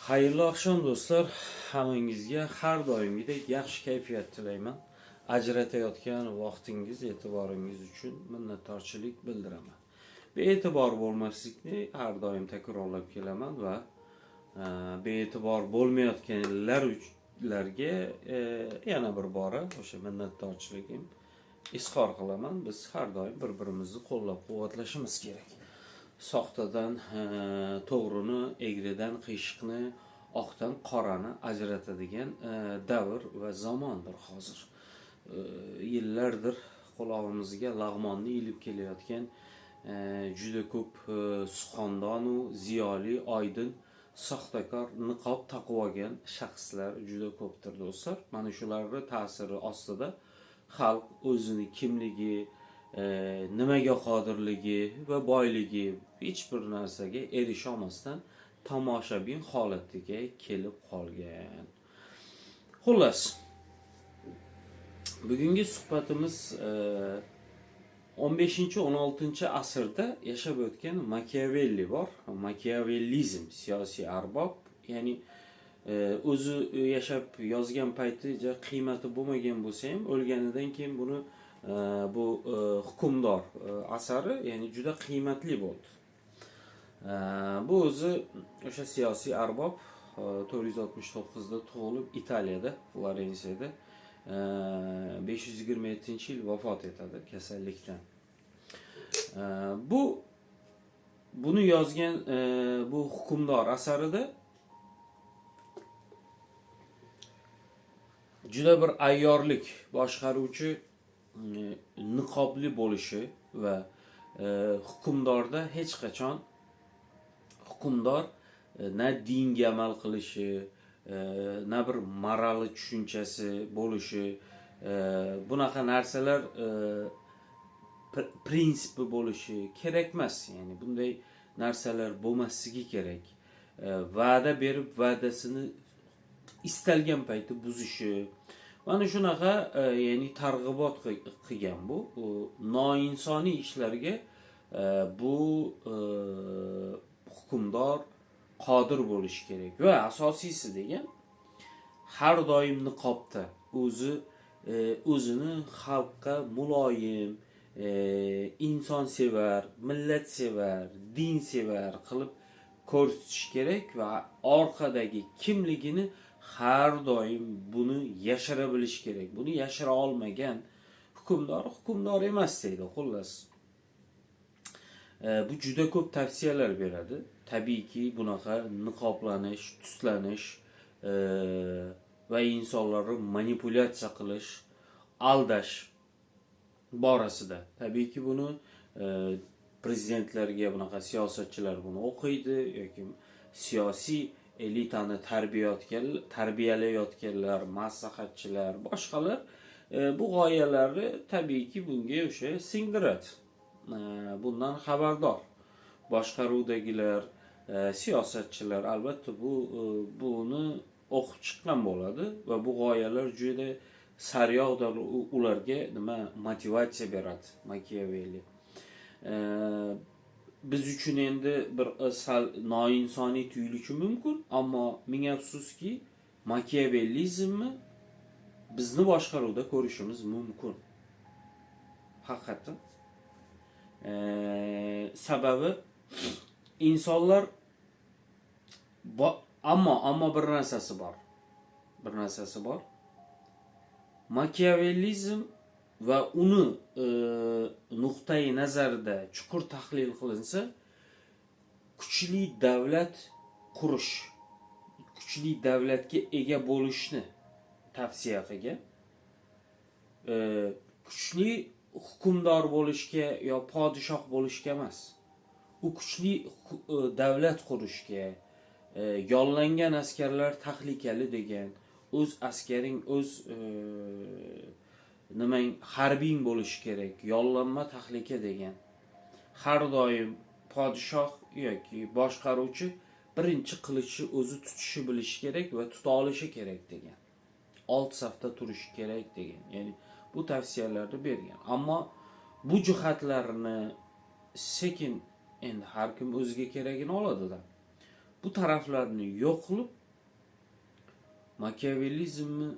Xayrli oqshom, do'stlar. Hammangizga har doimgidek yaxshi kayfiyat tilayman. Ajratayotgan vaqtingiz, e'tiboringiz uchun minnatdorchilik bildiraman. Bee'tibor bo'lmaslikni har doim takrorlab kelaman va bee'tibor bo'lmayotganlarga yana bir bora o'sha minnatdorchiligim izhor qilaman. Biz har doim bir-birimizni qo'llab-quvvatlashimiz kerak. Soxtadan to'g'rini, egridan qiyshiqni, oqdan qorani ajratadigan davr va zamondir hozir. Yillardir qulog'imizga lag'monni ilib kelayotgan juda ko'p suxandonu ziyoli, oydin, soxtakor, niqob taqib olgan shaxslar juda ko'pdir, do'stlar. Mana shularni ta'siri ostida xalq o'zini kimligi, nimaga qodirligi va boyligi, hech bir narsaga erisha olmasdan tomoshabin holatiga kelib qolgan. Xullas, bugungi suhbatimiz 15-16 asrda yashab o'tgan Makiavelli bor. Makiavellizm, siyosiy arbob, ya'ni o'zi yashab yozgan payti qiymati bo'lmagan bo'lsa ham, o'lganidan keyin buni bu Hukmdor asari, ya'ni juda qiymatli bo'ldi. Bu o'zi o'sha siyosiy arbob 469da tug'ilib, Italiyada, Florensiyada 527-yil vafot etadi kasallikdan. Bu buni yozgan bu Hukmdor asarida juda bir ayyorlik, boshqaruvchi niqobli bo'lishi va hukmdorda hech qachon hukmdor na dinga amal qilishi, na bir morali tushunchasi bo'lishi, bunaqa narsalar prinsipi bo'lishi kerak emas. Ya'ni bunday narsalar bo'lmasligi kerak. Va'da berib, va'dasini istalgan payti buzishi, mana shunaqa ya'ni targ'ibot qilgan bu noinsoniy ishlarga bu hukmdor qodir bo'lishi kerak va asosiysi degan, har doim niqobda o'zi o'zini xalqqa muloyim, insonsevar, millatsevar, dinsevar qilib ko'rsatish kerak va orqadagi kimligini har doim buni yashira bilish kerak. Buni yashira olmagan hukmdor hukmdor emas deydi, xullas. Bu juda ko'p tavsiyalar beradi. Tabiiyki, bunaqa niqoblanish, tuslanish va insonlarni manipulyatsiya qilish, aldash borasida. Tabiiyki, buni prezidentlarga bunaqa siyosatchilar buni o'qiydi yoki siyosiy elitani tarbiyalayotganlar, maslahatchilar, boshqalar bu g'oyalarni tabiiyki bunga o'sha singdiradi. Bundan xabardor boshqaruvdagilar, siyosatchilar albatta bu buni o'qib chiqqan bo'ladi va bu g'oyalar juda saryog'dan ularga nima motivatsiya beradi Makiavelli. Biz uchun endi bir sal noinsoniy tuyulishi mumkin, ammo ming afsuski, makiavellizmni bizni boshqaruvda ko'rishimiz mumkin. Haqiqatdan. Sababi insonlar ammo bir narsasi bor. Bir narsasi bor. Makiavellizm va uni nuqtai nazarida chuqur tahlil qilinsa, kuchli davlat qurish, kuchli davlatga ega bo'lishni tavsiya qilgan. Kuchli hukmdor bo'lishga yo podshoh bo'lishga emas. U kuchli davlat qurishga, yollangan askarlar tahlikali degan, o'z askaring, o'z nimang, harbiying bo'lishi kerak, yollanma tahlika degan. Har doim podshoh yoki boshqaruvchi birinchi qilichni o'zi tutishni bilishi kerak va tuta olishi kerak degan. Old safda turishi kerak degan. Ya'ni bu tavsiyalarni bergan. Ammo bu jihatlarini sekin endi har kim o'ziga keragini oladida. Bu taraflarni yo'q qilib Makiavellizmni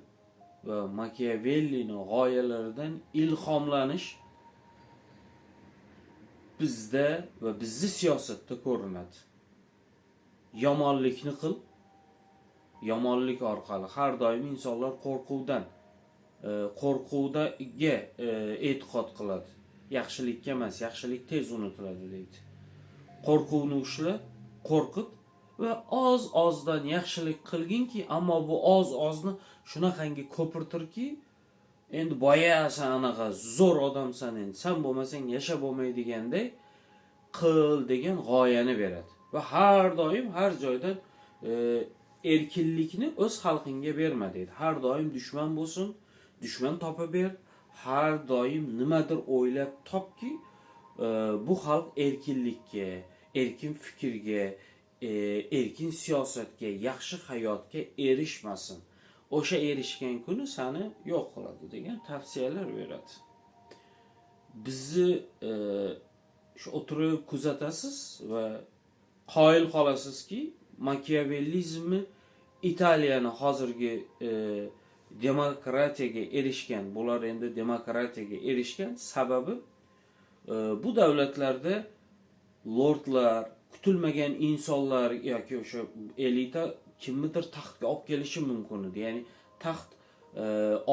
va Makiavellini g'oyalaridan ilhomlanish bizda va bizni siyosatda ko'rinadi. Yomonlikni qil, yomonlik orqali har doim insonlar qo'rquvdan, qo'rquvdaga e'tiqod qiladi, yaxshilikka emas. Yaxshilik tez unutiladi, deydi. Qo'rquvni ushla, qo'rqit va oz ozdan yaxshilik qilginki, ammo bu oz ozni shunaqangi ko'pirtirki, endi boya san anaqa zo'r odamsan, endi san bo'lmasang yashab bo'lmaydiganday qil degan g'oyani beradi. Va har doim har joydan erkinlikni o'z xalqingga berma, deydi. Har doim dushman bo'lsin, dushman topib ber, har doim nimadir o'ylab topki, bu xalq erkinlikka, erkin fikrga, erkin siyosatga, yaxshi hayotga erishmasin. O'sha erishgan kuni sani yo'q qiladi, degan tavsiyalar beradi. Bizni shu o'tirib kuzatasiz va qoyil qolasizki, makiavellizmni Italiyani hozirgi demokratiyaga erishgan, bular endi demokratiyaga erishgan sababi bu davlatlarda lordlar, kutilmagan insonlar yoki o'sha elita kimnidir taxtga olib kelishi mumkin edi. Ya'ni taxt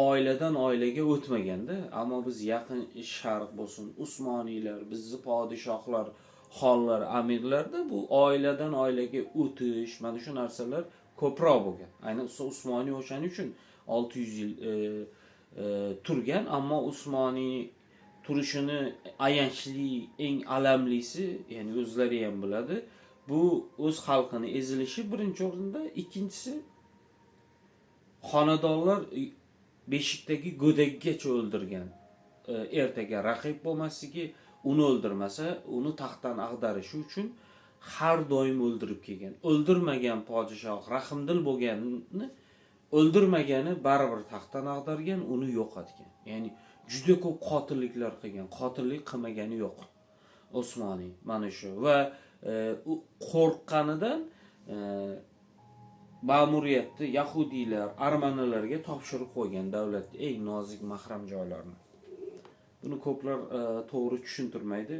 oiladan oilaga o'tmaganda. Ammo biz, Yaqin Sharq bo'lsin, Usmoniylar, bizni podshohlar, xonlar, amirlarda bu oiladan oilaga o'tish, mana shu narsalar ko'proq bo'lgan. Ayniqsa Usmoniy o'shaning uchun 600 yil turgan. Ammo Usmoniy turishini ayanchli, eng alamlisi, ya'ni o'zlari ham biladi, bu o'z xalqini ezilishi birinchi o'rinda, ikkinchisi xonadonlar beshikdagi go'dakgacha o'ldirgan. Ertaga raqib bo'lmasligi, uni o'ldirmasa uni taxtdan ag'darishi uchun har doim o'ldirib kelgan. O'ldirmagan podshoh, rahmdil bo'lganini o'ldirmagani baribir taxtdan ag'dargan, uni yo'qotgan. Ya'ni juda ko'p qotilliklar qilgan, qotillik qilmagani yo'q Osmoniy. Mana shu. Va u qo'rqqanidan ma'muriyatni yahudiylar, armanilarga topshirib qo'ygan davlatni eng nozik mahram joylarini. Buni ko'plar to'g'ri tushuntirmaydi.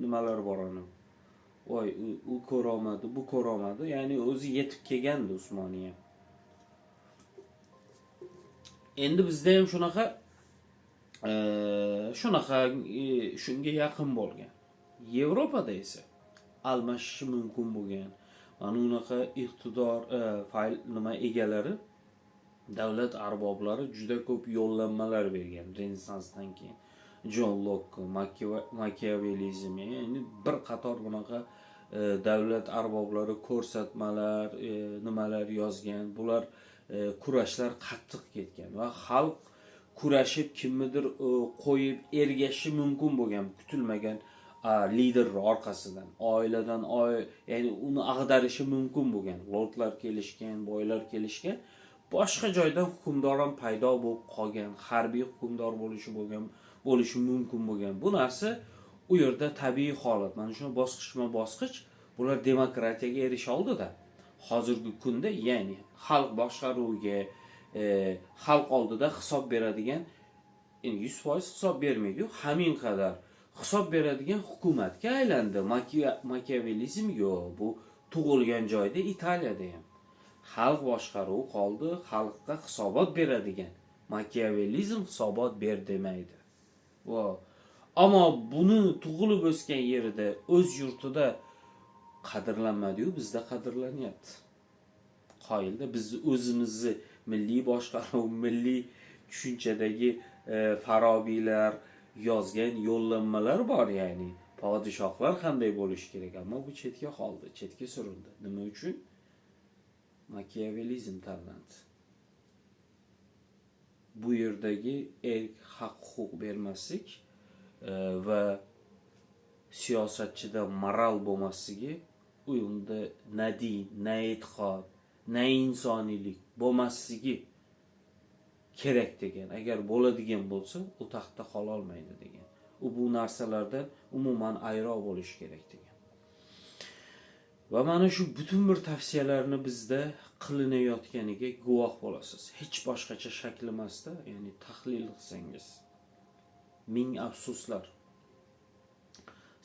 Nimalar bor uni, voy, u ko'rolmadi, bu ko'rolmadi. Ya'ni o'zi yetib kelgandi Usmoniya. Endi bizda ham shunaqa, shunga yaqin bo'lgan. Yevropada esa almashishi mumkin bo'lgan mana unaqa iqtidor, fayl nima egalari, davlat arboblari juda ko'p yo'llanmalar bergan Renessansdan keyin. Jon Lokk, makiavelizm, ya'ni bir qator bunaqa davlat arboblari ko'rsatmalar, nimalar yozgan. Bular kurashlar qattiq ketgan va xalq kurashib kimnidir qo'yib ergashishi mumkin bo'lgan kutilmagan lider orqasidan oiladan ya'ni uni ag'darishi mumkin bo'lgan lordlar kelishgan, boylar kelishgan, boshqa joydan hukmdor ham paydo bo'lib qolgan, harbiy hukmdor bo'lishi mumkin bo'lgan. Bu narsa u yerda tabiiy holat. Mana shuni bosqichma bosqich bular demokratiyaga erisha oldida hozirgi kunda, ya'ni xalq boshqaruviga, xalq oldida hisob beradigan, endi 100% hisob bermaydiyu, hamin qadar hisob beradigan hukumatga aylandi. Makiavelizm yo'q, bu tug'ilgan joyda, Italiyada ham xalq boshqaruvi qoldi, xalqqa hisobot beradigan. Makiavelizm hisobot ber demaydi. Vo. Ammo buni tug'ilib o'sgan yerida, o'z yurtida qadrlanmadiyu, bizda qadrlanyapti. Qoyilda, bizni o'zimizni milliy boshqaruv, milliy tushunchadagi farobiylar yozgan yo'llanmalar bor, ya'ni podshohlar qanday bo'lishi kerak. Ammo bu chetga qoldi, chetga surildi. Nima uchun? Makiavelizm tanlandi. Bu yerdagi erk, haq huquq bermaslik va siyosatchida moral bo'lmasligi, unda na din, na e'tiqod, na insoniylik bo'lmasligi kerak degan. Agar bo'ladigan bo'lsa, u taxtda qololmaydi degan. U bu narsalardan umuman ayro bo'lishi kerak degan. Va mana shu butun bir tavsiyalarni bizda qilinayotganiga guvoh bo'lasiz. Hech boshqacha shakl emasda, ya'ni tahlil qilsangiz. Ming afsuslar.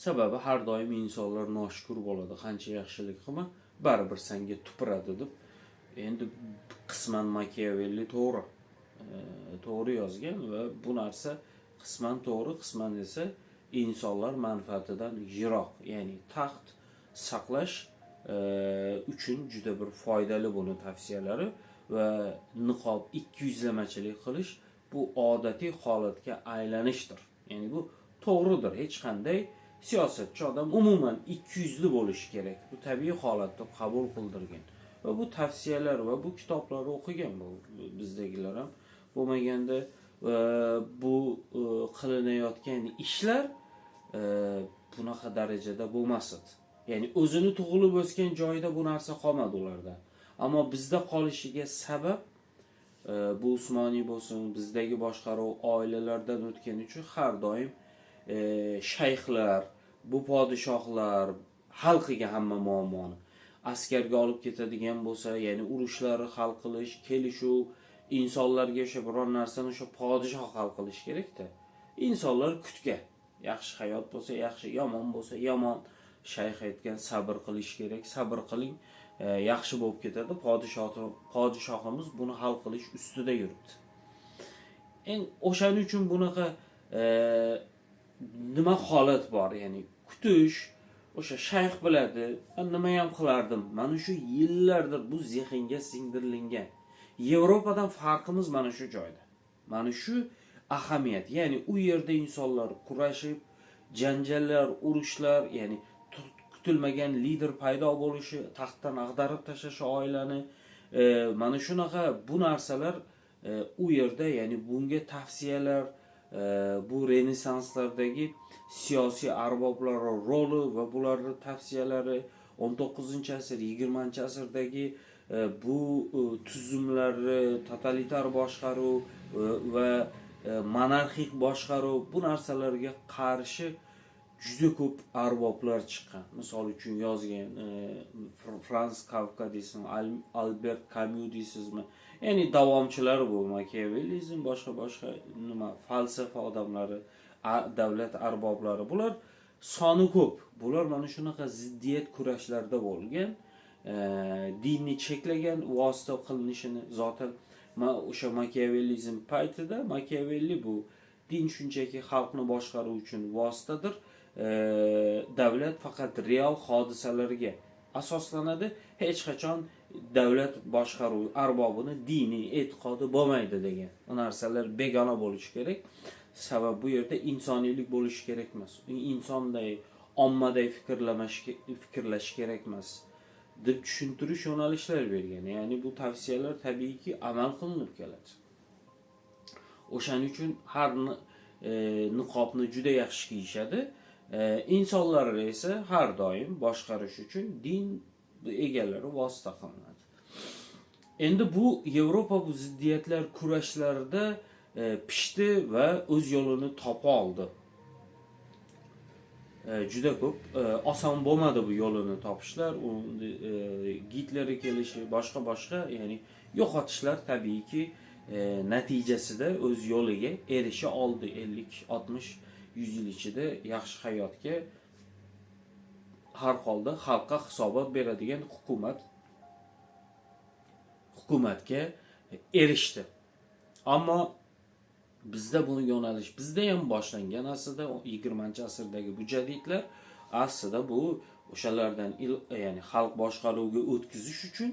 Sababi har doim insonlar noshukur bo'ladi. Qancha yaxshilik qilma, baribir senga tupuradi deb. Endi qisman Makiavelli to'g'ri. To'g'ri yozgan va bu narsa qisman to'g'ri, qisman esa insonlar manfaatidan yiroq. Ya'ni taxt saqlash uchun juda bir foydali buni tavsiyalari va niqob, ikki yuzlamachilik qilish bu odatiy holatga aylanishdir. Ya'ni bu to'g'ridir. Hech qanday siyosatchi odam umuman ikki yuzli bo'lishi kerak. Bu tabiiy holat deb qabul qildirgan. Va bu tavsiyalar va bu kitoblarni o'qigan bu bizdagilar ham bo'lmaganda bu qilinayotgan ishlar bunaqa darajada bo'lmas edi. Ya'ni o'zini tug'ilib o'sgan joyida bu narsa qolmadi ularda. Ammo bizda qolishiga sabab bu Usmoniy bo'lsin, bizdagi boshqaruv oilalardan o'tgani uchun har doim shayxlar, bu podshohlar hal qilgan hamma muammoni. Askarga olib ketadigan bo'lsa, ya'ni urushlarni hal qilish, kelishuv, insonlarga o'sha biron narsani o'sha podshoh hal qilish kerakda. Insonlar kutgan. Yaxshi hayot bo'lsa yaxshi, yomon bo'lsa yomon. Shayx aytgan, sabr qilish kerak, sabr qiling, yaxshi bo'lib ketadi. Podshohimiz buni hal qilish ustida yuribdi. Endi o'shaning uchun bunaqa nima holat bor, ya'ni kutish, o'sha shayx biladi, man nima ham qilardim. Mana shu yillardir bu zehnga singdirilgan. Yevropadan farqimiz mana shu joyda. Mana shu ahamiyat. Ya'ni u yerda insonlar kurashib, janjallar, urushlar, ya'ni kutilmagan lider paydo bo'lishi, taxtdan ag'darib tashlashi oilani, mana shunaqa bu narsalar u yerda, ya'ni bunga tavsiyalar, bu renessanslardagi siyosiy arboblar roli va bularni tavsiyalari 19 asr, 20 asrdagi bu tuzumlari, totalitar boshqaruv va monarxik boshqaruv, bu narsalarga qarshi juda ko'p arboblar chiqqan. Misol uchun yozgan Frans Kafka deysizmi, Albert Kamyu deysizmi, ya'ni davomchilari bu makiavellizm, boshqa boshqa nima falsafa odamlari, davlat arboblari, bular soni ko'p. Bular mana shunaqa ziddiyat kurashlarda bo'lgan, dinni cheklagan vosita qilinishini zotan o'sha makiavellizm paytida Makiavelli bu din shunchaki xalqni boshqaruv uchun vositadir. Davlat faqat real hodisalarga asoslanadi, hech qachon davlat boshqaruv arbobini diniy e'tiqodi bo'lmaydi degan. Bu narsalar begona bo'lishi kerak, sabab bu yerda insoniylik bo'lishi kerak emas, insonday, ommaday fikrlash kerak emas deb tushuntirish yo'nalishlar bergan. Ya'ni bu tavsiyalar tabiiyki amal qilinib keladi. O'shaning uchun har niqobni juda yaxshi kiyishadi. Insonlar esa har doim boshqarish uchun din egalari vosita qilinadi. Endi bu Yevropa bu ziddiyatlar kurashlarida pishdi va o'z yo'lini topa oldi. Juda ko'p oson bo'lmadi bu yo'lini topishlar. U Gitlerni kelishi, boshqa boshqa, ya'ni yo'qotishlar tabiiyki natijasida o'z yo'liga erisha oldi. 50, 60, 100 yil ichida yaxshi hayotga, har holda xalqqa hisobot beradigan hukumatga erishdi. Ammo bizda bu yo'nalish bizda ham boshlangan aslida 20 asrdagi bu jadidlar aslida bu o'shalardan ya'ni xalq boshqaruviga o'tkazish uchun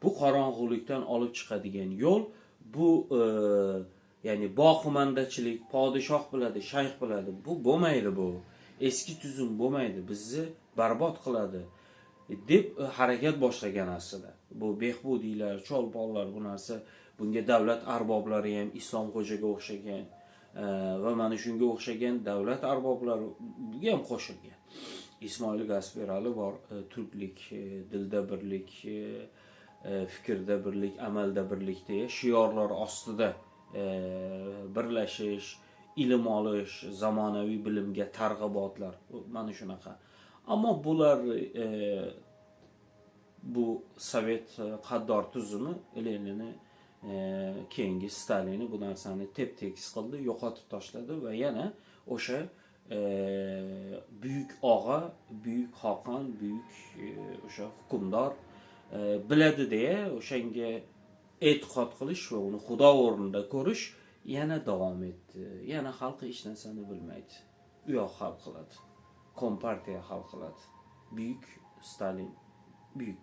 bu qorong'ulikdan olib chiqadigan yo'l bu, ya'ni boqimandachilik, podshoh biladi, shayx biladi, bu bo'lmaydi, bu eski tuzum bo'lmaydi, bizni barbod qiladi deb harakat boshlagan aslida. Bu Behbudiylar, Cholponlar, bu narsa, bunga davlat arboblari ham, Islom Xo'jaga o'xshagan va mana shunga o'xshagan davlat arboblari bunga ham qo'shilgan. Ismoil Gaspirali bor, turklik, dilda birlik, fikrda birlik, amalda birlik deya shiorlar ostida birlashish, ilm olish, zamonaviy bilimga targ'ibotlar, mana shunaqa. Ammo bular Bu sovet qaddor tuzumi Leninni, keyingi Stalini bu narsani tep tekis qildi, yo'qotib tashladi va yana o'sha buyuk og'a, buyuk xoqon, buyuk o'sha hukmdor biladi deya o'shanga e'tiqod qilish va uni xudo o'rnida ko'rish yana davom etdi. Yana xalq hech narsani bilmaydi, u yoq hal qiladi, kompartiya hal qiladi, buyuk Stalin, buyuk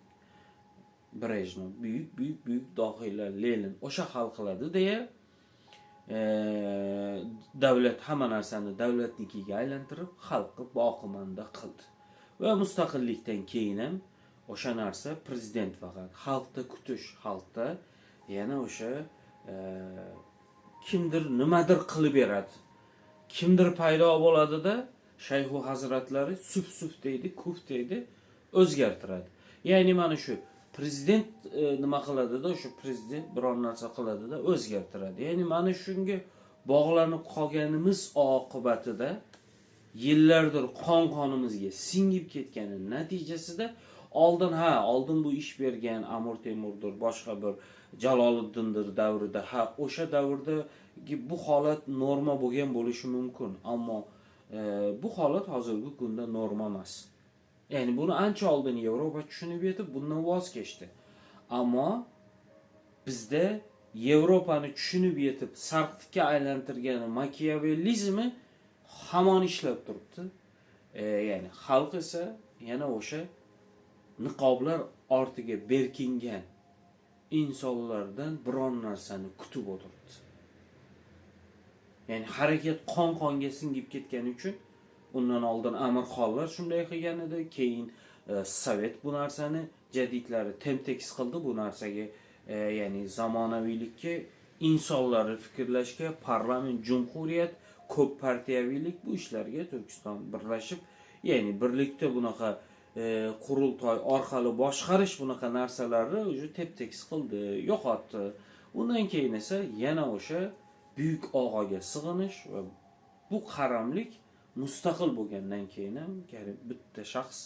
Brejnev, buyuk, buyuk, buyuk dohiylar, Lenin o'sha hal qiladi deya davlat hamma narsani davlatnikiga aylantirib, xalqni boqimanda qildi. Va mustaqillikdan keyin ham o'sha narsa, prezident faqat xalqda kutish, xalqda yana o'sha kimdir nimadir qilib beradi, kimdir paydo bo'ladida, shayxu hazratlari suf suf deydi, kuf deydi, o'zgartiradi. Ya'ni mana shu prezident nima qiladida, o'sha prezident biron narsa qiladida, o'zgartiradi. Ya'ni mana shunga bog'lanib qolganimiz oqibatida, yillardir qon qonimizga singib ketgani natijasida, oldin, ha, oldin bu ish bergan Amir Temurdir, boshqa bir Jaloliddindir davrida, ha, o'sha davrdagi bu holat norma bo'lgan bo'lishi mumkin, ammo bu holat hozirgi kunda norma emas. Ya'ni buni ancha oldin Yevropa tushunib yetib, bundan voz kechdi, ammo bizda Yevropani tushunib yetib sarqitga aylantirgan makiavellizmi hamon ishlab turibdi. Ya'ni xalq esa yana o'sha niqoblar ortiga berkingan insonlardan biron narsani kutib o'tiribdi. Ya'ni harakat qon qonga singib ketgani uchun, undan oldin amirxonlar shunday qilgan edi, keyin sovet bu narsani jadidlari tentekis qildi bu narsaga, ya'ni zamonaviylikka, insonlarni fikrlashga, parlament, jumhuriyat, ko'p partiyaviylik, bu ishlarga Turkiston birlashib, ya'ni birlikda bunaqa qurultoy orqali boshqarish, bunaqa narsalarni уже tep tekis qildi, yo'qotdi. Undan keyin esa yana o'sha buyuk og'aga sig'inish va bu qaramlik mustaqil bo'lgandan keyin ham, ya'ni bitta shaxs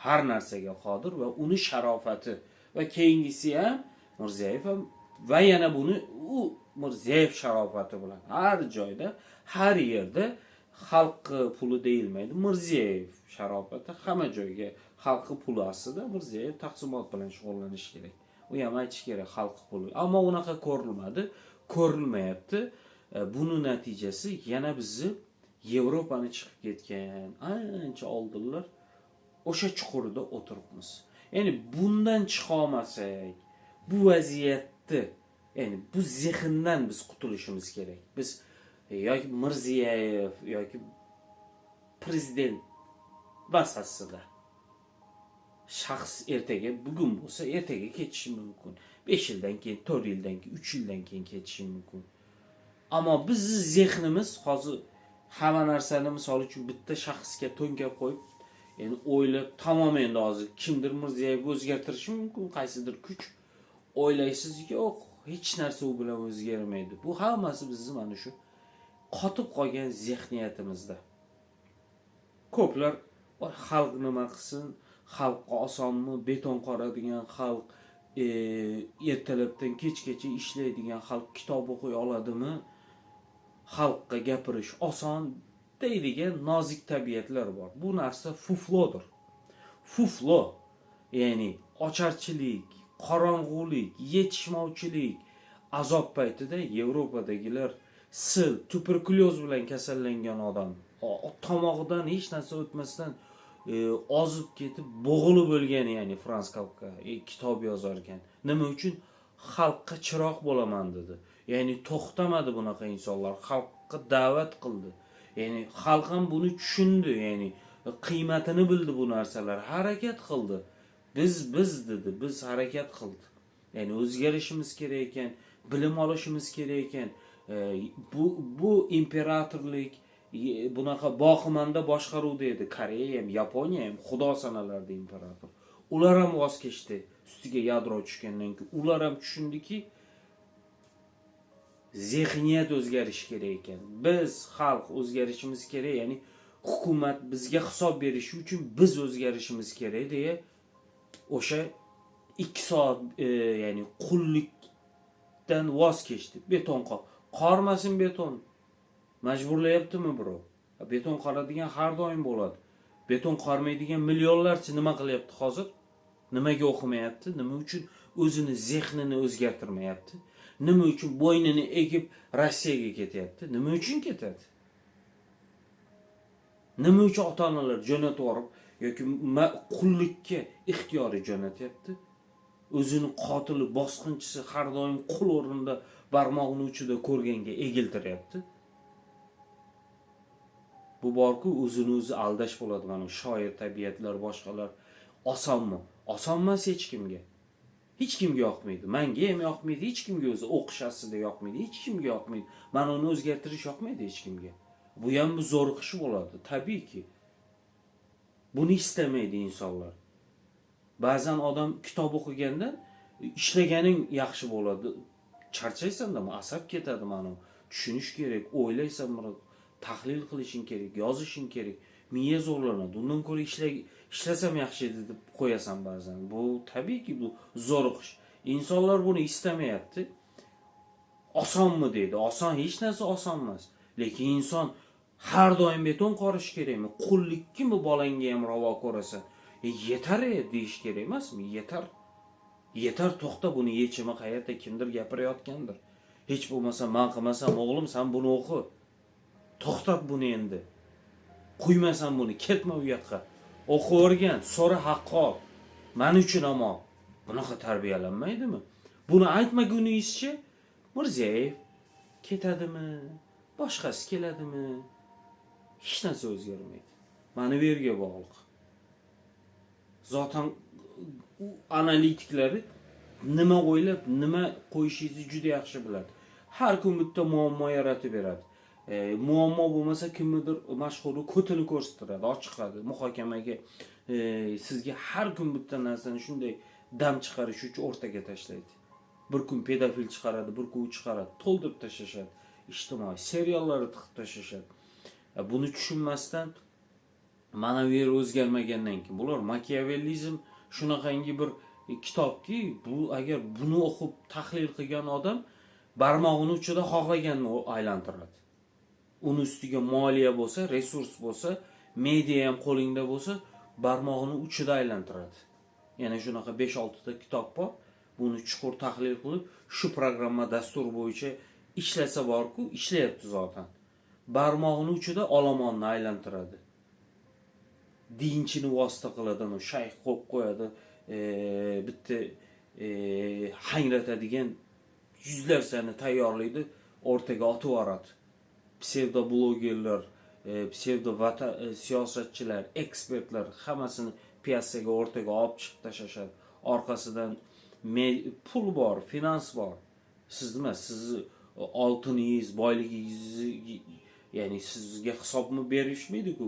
har narsaga qodir va uni sharofati va keyingisi ham Mirziyoyev ham va yana buni u Mirziyoyev sharofati bilan har joyda, har yerda xalqni puli deyilmaydi, Mirziyoyev sharofati hamma joyga. Xalqni puli aslida Mirziyoyev taqsimot bilan shug'ullanishi kerak, u ham aytish kerak xalq puli, ammo unaqa ko'rilmadi, ko'rilmayapti. Buni natijasi yana bizni Yevropani chiqib ketgan ancha oldinlar o'sha chuqurida o'tiribmiz. Ya'ni bundan chiqolmasak, bu vaziyatni, ya'ni bu zehndan biz qutulishimiz kerak. Biz yoki Mirziyoyev yoki prezident masalasida shaxs ertaga, bugun bo'lsa, ertaga ketishi mumkin, 5 yildan keyin, 4 yildan keyin, 3 yildan keyin ketishi mumkin, ammo bizni zehnimiz hozir hamma narsani, misol uchun, bitta shaxsga to'nkab qo'yib, endi o'ylab, tamom, endi hozir kimdir Mirziyoyev o'zgartirishi mumkin, qaysidir kuch, o'ylaysiz, yo'q, hech narsa u bilan o'zgarmaydi. Bu hammasi bizni mana shu qotib qolgan zehniyatimizda. Ko'plar: "Voy, xalq nima qilsin, xalqqa osonmi? Beton qoradigan xalq, ertalabdan kechgacha ishlaydigan xalq kitob o'qiy oladimi? Xalqqa gapirish oson", deydigan nozik tabiatlar bor. Bu narsa фуфло dir, фуфло. Ya'ni ocharchilik, qorong'ulik, yetishmovchilik, azob paytida Yevropadagilar sil, tuberkulyoz bilan kasallangan odam tomog'idan hech narsa o'tmasdan ozib ketib, bo'g'ilib o'lgan. Ya'ni Frans Kafka kitob yozar ekan. Nima uchun? Xalqqa chiroq bo'laman dedi. Ya'ni to'xtamadi bunaqa insonlar, xalqqa da'vat qildi. Ya'ni xalq ham buni tushundi, ya'ni qiymatini bildi bu narsalar, harakat qildi. Biz dedi, biz harakat qildi. Ya'ni o'zgarishimiz kerak ekan, bilim olishimiz kerak ekan. Bu imperatorlik, bunaqa boqimanda boshqaruvda edi. Koreya ham, Yaponiya ham xudo sanalardi imperator. Ular ham voz kechdi ustiga yadro tushgandan keyin. Ular ham tushundiki, zehniyat o'zgarishi kerak ekan, biz xalq o'zgarishimiz kerak, ya'ni hukumat bizga hisob berishi uchun biz o'zgarishimiz kerak deya o'sha 2 soat ya'ni qullikdan voz kechdi. Beton qormasin, beton majburlayaptimi birov? Beton qoradigan har doim bo'ladi. Beton qormaydigan millionlarcha nima qilyapti hozir? Nimaga o'qimayapti? Nima uchun o'zini zehnini o'zgartirmayapti? Nima uchun bo'ynini egib Rossiyaga ketyapti? Nima uchun ketadi? Nima uchun ota onalar jo'natib yuborib yoki qullikka ixtiyoriy jo'natyapti? O'zini qotili, bosqinchisi, har doim qul o'rnida barmog'ini uchida ko'rganga egiltiryapti. Bu borku, o'zini o'zi aldash bo'ladi. Mana shoir tabiatlar, boshqalar. Osonmi? Oson emas hech kimga, hech kimga yoqmaydi. Manga ham yoqmaydi, hech kimga. O'zi o'qish aslida yoqmaydi, hech kimga yoqmaydi. Mana uni o'zgartirish yoqmaydi hech kimga. Bu ham bir zo'riqish bo'ladi tabiiyki. Buni istamaydi insonlar. Ba'zan odam kitob o'qiganda ishlaganing yaxshi bo'ladi. Charchaysanda, asab ketadi. Mana tushunish kerak, o'ylaysan, tahlil qilishing kerak, yozishing kerak, miya zo'rlanadi. Undan ko'ra ishlasam yaxshi edi deb qo'yasan ba'zan. Bu tabiiyki, bu zo'riqish. Insonlar buni istamayapti. Osonmi deydi. Oson, hech narsa oson emas. Lekin inson har doim beton qorish kerakmi? Qullikmi bolangga ham ravo ko'rasan? Yetar e deyish kerak emasmi? Yetar, yetar, to'xta. Buni yechimi qayerda? Kimdir gapirayotgandir. Hech bo'lmasa man qilmasam, o'g'lim, san buni o'qi, to'xtat buni, endi quymasan buni, ketma u yoqqa, o'qib o'rgan, so'ra, haqqi ol, man uchun ham ol. Bunaqa tarbiyalanmaydimi? Buni aytmaguningizcha Mirziyoyev ketadimi, boshqasi keladimi, hech narsa o'zgarmaydi. Mana bu yerga bog'liq zotan. U analitiklari nima o'ylab, nima qo'yishingizni juda yaxshi biladi. Har kun bitta muammo yaratib beradi. Muammo bo'lmasa, kimnidir mashhuri ko'tini ko'rsattiradi, olib chiqadi muhokamaga. Sizga har kun bitta narsani shunday dam chiqarish uchun o'rtaga tashlaydi. Bir kun pedofil chiqaradi, bir kun u chiqaradi, to'ldirib tashlashadi, ijtimoiy seriallarni tiqib tashlashadi. Buni tushunmasdan, mana bu yer o'zgarmagandan keyin, bular makiavellizm shunaqangi bir kitobki, bu agar buni o'qib tahlil qilgan odam barmog'ini uchida xohlaganini aylantiradi. Uni ustiga moliya bo'lsa, resurs bo'lsa, media ham qo'lingda bo'lsa, barmog'ini uchida aylantiradi. Yana shunaqa 5-6 ta kitob bor. Buni chuqur tahlil qilib, shu programma, dastur bo'yicha ishlasa borku, ishlayapti zotan. Barmog'ini uchida olomonni aylantiradi. Dinchini vosita qiladi, anavi shayx qo'yib qo'yadi, bitta hangratadigan yuzlarsani tayyorlaydi, o'rtaga otib yuboradi. Psevdo blogerlar, psevdo siyosatchilar, ekspertlar, hammasini piyasaga, o'rtaga olib chiqib tashlashadi. Orqasidan pul bor, finans bor. Siz nima, sizni oltiningiz, boyligingizni, ya'ni sizga hisobni berishmaydiku.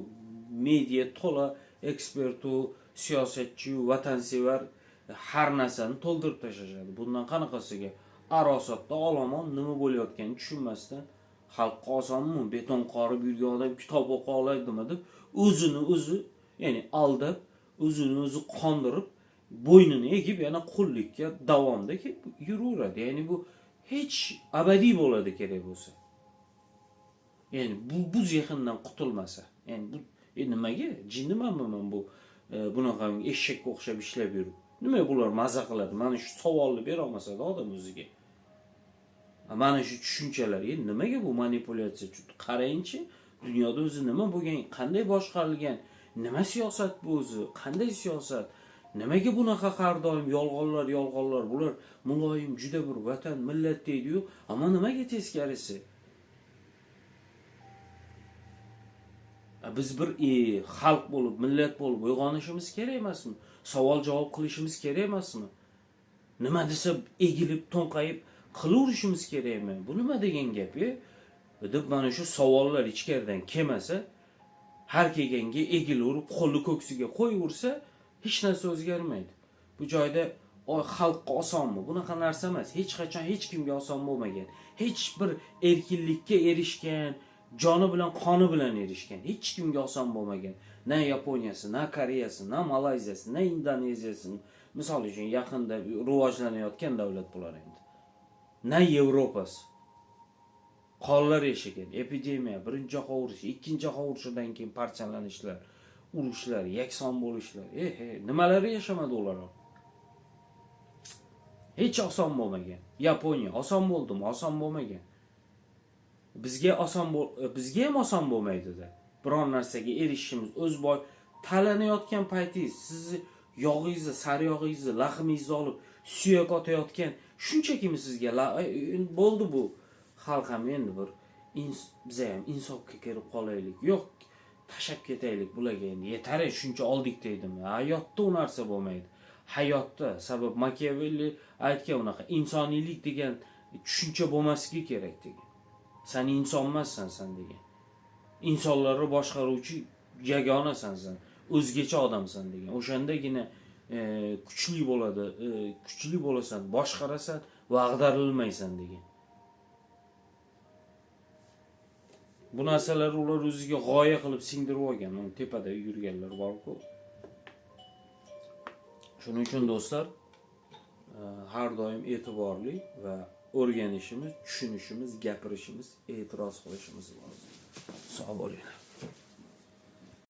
Media to'la ekspertu, siyosatchiyu, vatansevar, har narsani to'ldirib tashlashadi. Bundan qanaqasiga arosatda olomon nima bo'layotganini tushunmasdan, xalqqa osonmi, beton qorib yurgan odam kitob o'qiy oladimi deb o'zini o'zi, ya'ni aldab, o'zini o'zi qondirib, bo'ynini egib, yana qullikka davomda yuraveradi. Ya'ni bu hech abadiy bo'ladi kerak bo'lsa. Ya'ni bu zehndan qutulmasa, ya'ni bu nimaga jinnimanmi man bu bunaqa eshakka o'xshab ishlab yurib, nima bular maza qiladi? Mana shu savolni berolmasada odam o'ziga, mana shu tushunchalar, nimaga bu manipulyatsiya? Qarangchi, dunyoda o'zi nima bo'lgan, qanday boshqarilgan, nima siyosat bu o'zi, qanday siyosat, nimaga bunaqa har doim yolg'onlar, yolg'onlar? Bular muloyim, juda bir vatan, millat deydiyu, ammo nimaga teskarisi? Biz bir xalq bo'lib, millat bo'lib uyg'onishimiz kerak emasmi? Savol javob qilishimiz kerak emasmi? Nima desa egilib, to'nqayib qilaverishimiz kerakmi? Bu nima degan gap deb mana shu savollar ichkaridan kelmasa, har kelganga egilaverib, qo'lni ko'ksiga qo'yaversa, hech narsa o'zgarmaydi. Bu joyda xalqqa osonmi? Bunaqa narsa emas. Hech qachon hech kimga oson bo'lmagan. Hech bir erkinlikka erishgan, joni bilan, qoni bilan erishgan hech kimga oson bo'lmagan. Na Yaponiyasi, na Koreyasi, na Malayziyasi, na Indoneziyasi. Misol uchun, yaqinda rivojlanayotgan davlat bular endi. Na Yevropasi. Qonlar yashagan, epidemiya, birinchi jahon urushi, ikkinchi jahon urushidan keyin parchalanishlar, urushlar, yakson bo'lishlar. Nimalari yashamadi ular ham. Hech oson bo'lmagan. Yaponiya oson bo'ldimi? Oson bo'lmagan. Bizga ham oson bo'lmaydi-da. Biron narsaga erishishimiz, o'z boy talanayotgan paytingiz, sizni yog'ingizni, sariyog'ingizni, laxmingizni olib suyak otayotgan shunchakimi sizga bo'ldi bu xalq ham endi bir biza ham insofga kirib qolaylik. Yo'q, tashlab ketaylik bularga, endi yetar, shuncha oldik deydimi? Hayotda u narsa bo'lmaydi. Hayotda sabab Makiavelli aytgan, unaqa insoniylik degan tushuncha bo'lmasligi kerak degan. San inson emassan san degan. Insonlarni boshqaruvchi yagonasan san. O'zgacha odamsan degan. O'shandagina kuchli bo'ladi, kuchli bo'lasan, boshqarasan va ag'darilmaysan degan. Bu narsalarni ular o'ziga g'oya qilib singdirib olgan. Uni tepada yurganlar bor-ku. Shuning uchun do'stlar, har doim e'tiborli va o'rganishimiz, tushunishimiz, gapirishimiz, e'tiroz qilishimiz lozim. Sog' bo'linglar.